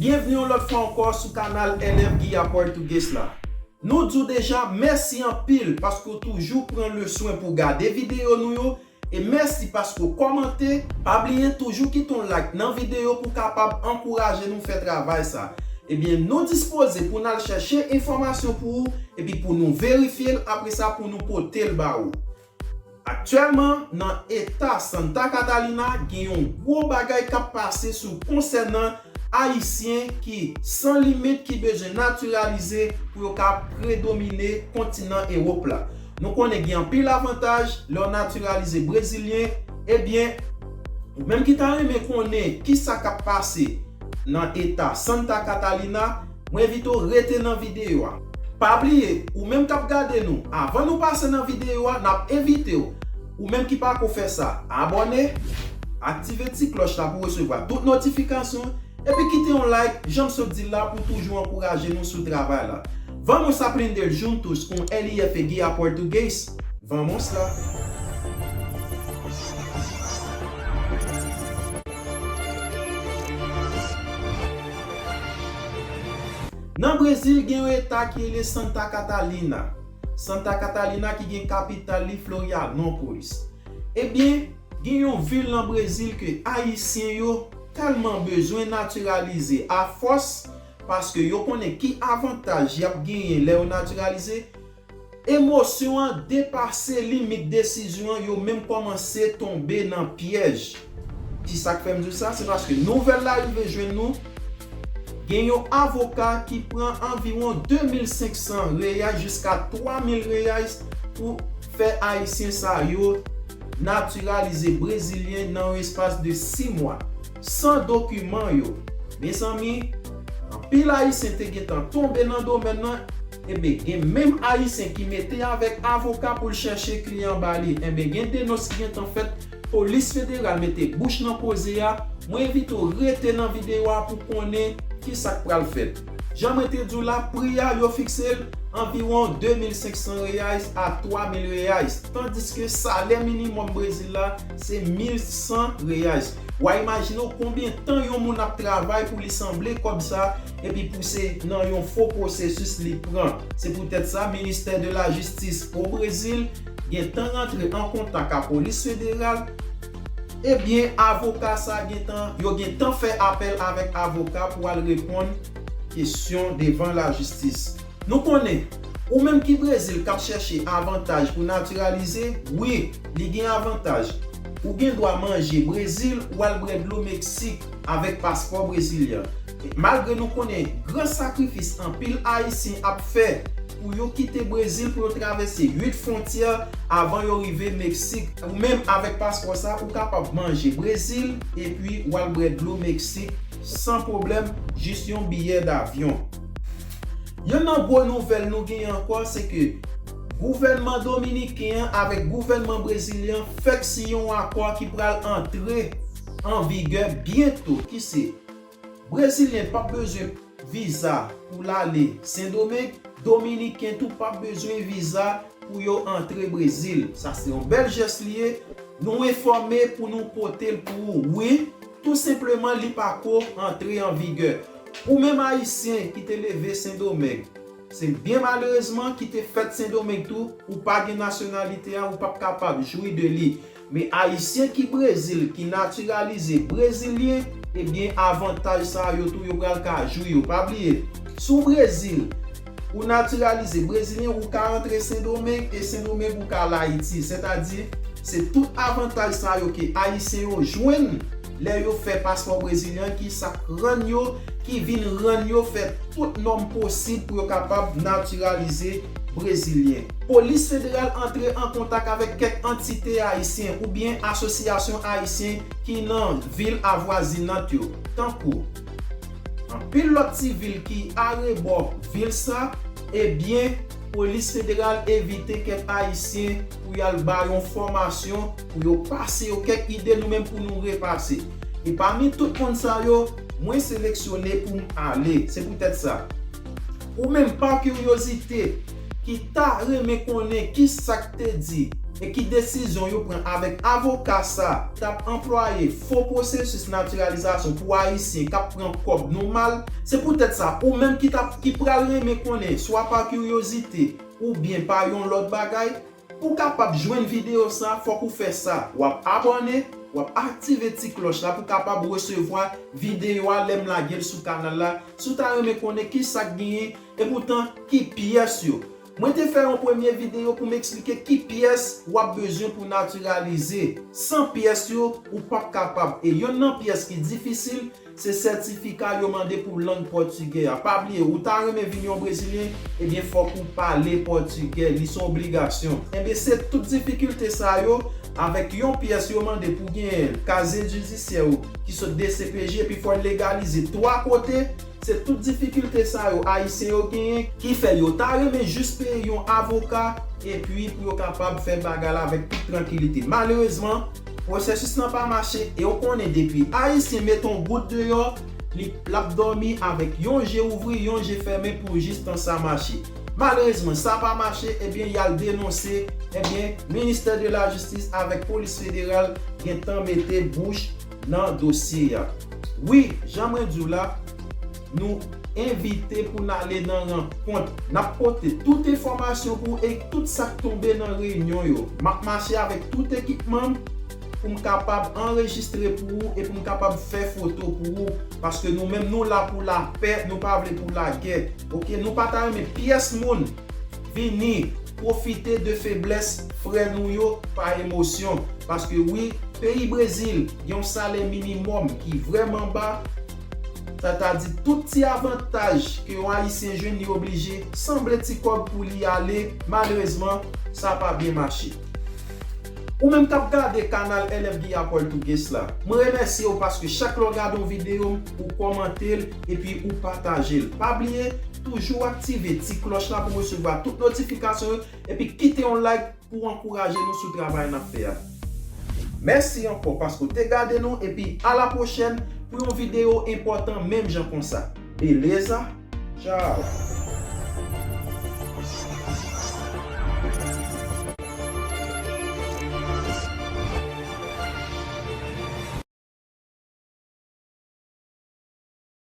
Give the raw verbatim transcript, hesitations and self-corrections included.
Byenvni yon lòt fwa ankò sou kanal L F Guia Português la. Nou di w deja mèsi anpil paske w toujou pran le swen pou w gade videyo nou yo, e mèsi paske w kòmante. Pa bliye toujou kite yon like nan videyo pou w kapab ankouraje nou fè travay sa. Ebyen, nou dispoze pou n al chèche enfòmasyon pou ou, epi pou nou verifye l, apre sa pou nou pote l ba ou. Aktyèlman, nan eta Santa Catalina, gen yon gwo bagay k ap pase sou konsènan Ayisyen ki san limit, ki bezwen natiralize pou yo ka predomine kontinan Ewòp la. Nou konnen gen anpil avantaj lè w natiralize brezilyen. Ebyen, ou menm ki ta renmen konnen kisa k ap pase nan eta Santa Catalina, mwen envite w rete nan videyo a. Pa bliye, ou menm k ap gade nou, avan nou pase nan videyo a, n ap envite w, ou menm ki pako fè sa, abòne, aktive ti klòch la pou w resevwa tout notifikasyon, epi kite yon like, jan m sot di l la, pou toujou ankouraje nou sou travay la. Vamos aprender juntos com L F Guia Português? Vamos lá! Nan Brezil, gen yon eta ki rele Santa Catarina. Santa Catarina ki gen kapital li Florianópolis. Ebyen, gen yon vil nan Brezil ke Ayisyen yo tèlman bezwen natiralize afòs, paske yo konnen ki avantaj y ap genyen lè yo natiralize. Emosyon an depase limit desizyon an, yo menm kòmanse tonbe nan pyèj. Kisa k fè m di w sa? Se paske nouvèl la rive jwenn nou. Gen yon avoka ki pran anviwon de mil senk san reyal jiska twa mil reyal pou fè Ayisyen sa yo natiralize brezilyen nan yon espas de sis mwa, san dokiman yo. Mezanmi, anpil Ayisyen te gentan tonbe nan domèn nan. Ebyen, gen menm Ayisyen ki mete avèk avoka pou l chèche kliyan ba li. Ebyen, gen denons ki gentan fèt, polis federal mete bouch nan koze a. Mwen envite w rete nan videyo a pou konnen kisa k pral fèt. Jan mwen te di w la, pri a yo fikse l anviwon de mil senk san reyal a twa mil reyal, tandiske salè minimòm Brezil la se mil san reyal. W a imajine w konbyen tan yon moun ap travay pou li sanble kòb sa, epi pou se nan yon fo pwosesis li pran. Se poutèt sa, Ministè de la Jistis o Brezil gentan rantre an kontak ak polis federal. Ebyen, avoka sa gentan, yo gentan fè apèl avèk avoka pou al reponn kesyon devan lajistis. Nou konnen, ou menm ki Brezil k ap chèche avantaj pou natiralize, wi, li gen avantaj. Ou gen dwa manje Brezil, ou al bwè dlo Meksik avèk paspò brezilyen. Malgre nou konnen gran sakrifis anpil Ayisyen ap fè pou yo kite Brezil pou yo travèse uit fwontyè avan yo rive Meksik. Ou menm avèk paspò sa, ou kapab manje Brezil epi w al bwè dlo Meksik san pwoblèm, jis yon biyè davyon. Youn nan gwo nouvèl nou genyen ankò, se ke gouvènman dominiken an avèk gouvènman brezilyen an fèk siyen yon akò ki pral antre an vigè byento, ki se Brezilyen p ap bezwen viza pou l ale Sendomeng, Dominiken tou p ap bezwen viza pou yo antre Brezil. Sa se yon bèl jès li ye. Nou enfòme pou nou pote l pou ou. Wi, tou senpleman, li pako antre an vigè. Ou menm Ayisyen ki te leve Sendomeng, se byen malerezman ki te fèt Sendomeng tou, ou pa gen nasyonalite a, ou p ap kapab jwi de li. Men Ayisyen ki Brezil, ki natiralize brezilyen, ebyen, avantaj sa yo tou, yo pral ka jwi yo. Pa bliye, si w Brezil, ou natiralize brezilyen, ou ka rantre Sendomeng, e Sendomeng ou ka al Ayiti. Sètadi, se tout avantaj sa yo ke Ayisyen yo jwenn lè yo fè paspò brezilyen, ki sa k rann yo, ki vin rann yo fè tout nòm posib pou yo kapab natiralize brezilyen. Polis federal antre an kontak avèk kèk antite ayisyen oubyen asosyasyon ayisyen ki nan vil avwazinant yo, tankou anpil lòt ti vil ki arebò vil sa, ebyen, polis federal envite kèk Ayisyen pou y al ba yo fòmasyon, pou yo pase yo kèk ide nou menm pou nou repase. E pami tout moun sa yo, mwen seleksyone pou m ale. Se poutèt sa, ou menm pa kiryozite, ki ta renmen konnen ki sa k te di e ki desizyon yo pran avèk avoka sa t ap anplwaye fo pwosesis natiralizasyon pou Ayisyen k ap pran kòb nou mal, se poutèt sa, ou menm ki t ap, ki pral renmen konnen, swa pa kiryozite oubyen pa yon lòt bagay, pou w kapab jwenn videyo sa, fòk ou fè sa. W ap abòne, w ap aktive ti klòch la pou w kapab resevwa videyo a lè m lage l sou kanal la. Si w ta renmen konnen ki sa k genyen, epoutan ki pyès yo. Mwen te fè yon premye videyo pou m eksplike ki pyès w ap bezwen pou natiralize. San pyès yo, ou p ap kapab. E yonn nan pyès ki difisil, se sètifika yo mande pou lang pòtigè a. Pa bliye, ou ta renmen vin yon Brezilyen, ebyen fòk ou pale pòtigè. Li se yon obligasyon. Ebyen se tout difikilte sa yo, avèk yon pyès yo mande pou genyen kazye jidisyè ou ki sot D C P J, epi fò l legalize twa kote. Se tout difikilte sa yo Ayisyen yo genyen ki fè yo ta renmen jis peye yon avoka epi pou yo kapab fè bagay la avèk tout trankilite. Malerezman, pwosesis lan pa mache e w konnen depi Ayisyen mete yon goud deyò, li l ap dòmi avèk yon je ouvri, yon je fèmen pou jis tan sa mache. Malerezman, sa pa mache, ebyen y al denonse, ebyen Ministè de la Jistis avèk Polis Federal gentan mete bouch nan dosye a. Wi, jan mwen di w la, nou envite pou n ale nan rankont. N ap pote tout enfòmasyon pou ou e tout sa k tonbe nan reyinyon yo. M ap mache avèk tout ekipman m pou m kapab anrejistre pou ou e pou m kapab fè foto pou ou. Paske nou menm nou la pou lapè, nou pa vle pou lagè. Oke, nou pa ta renmen pyès moun vini pwofite de feblès frè nou yo pa emosyon. Paske wi, peyi Brezil gen yon salè minimòm ki vrèman ba. Sa ta di tout ti avantaj ke yon Ayisyen jwenn li oblije sanble ti kòb pou li ale. Malerezman, sa pa byen mache. Ou menm k ap gade kanal L F Guia Português la, mwen remèsye w paske chak lè w gade yon videyo m, ou kòmante l epi ou pataje l. Pa bliye, toujou aktive ti klòch la pou w resevwa tout notifikasyon yo epi kite yon like pou w ankouraje nou sou travay n ap fè a. Mèsi ankò paske w te gade nou epi a la pwochèn pou yon videyo enpòtan menm jan konsa. Beleza? Tchao!